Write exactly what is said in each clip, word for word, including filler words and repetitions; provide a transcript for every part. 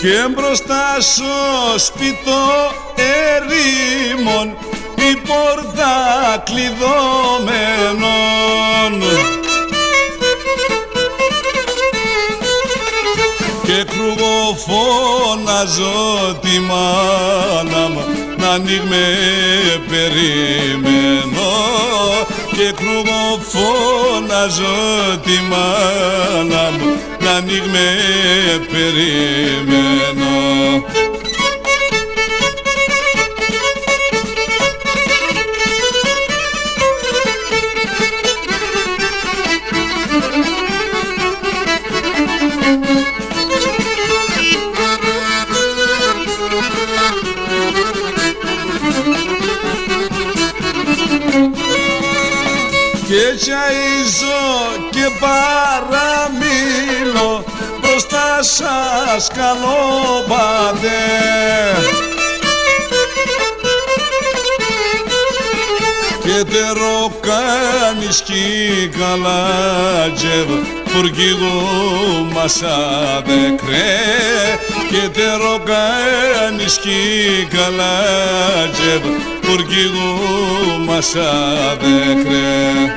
Και εμπροστά σο σπιτ' το ερήμον, η πόρτα κλειδωμένον. Και κρούγω, φωνάζω τη μάνα μ', ν' ανοίγ' με περιμένω. Και κρούγω, φωνάζω τη μάνα μ', ν' ανοίγ' με περιμένω. Και τσαΐζω και παραμείνω, μπροστά σας καλόπατε. Και τερό κάνεις κι καλά, Τζεβ, πουρκίγου μασά δεκρέ. Και τερό κάνεις κι καλά, Τζεβ, πουρκίγου μασά δεκρέ.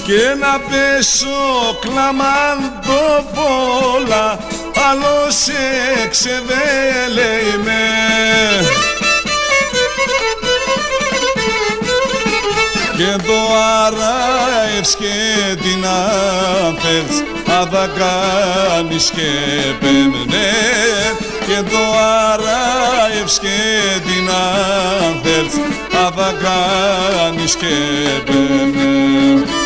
Και να πέσω κλαμάντο βόλα, άλλος εξεβέλεϊ με. Και ντο αράευς και τίναν θέλτς, αδά κάνεις και πέμνε. Και ντο αράευς και τίναν θέλτς, αδά κάνεις και πέμνε.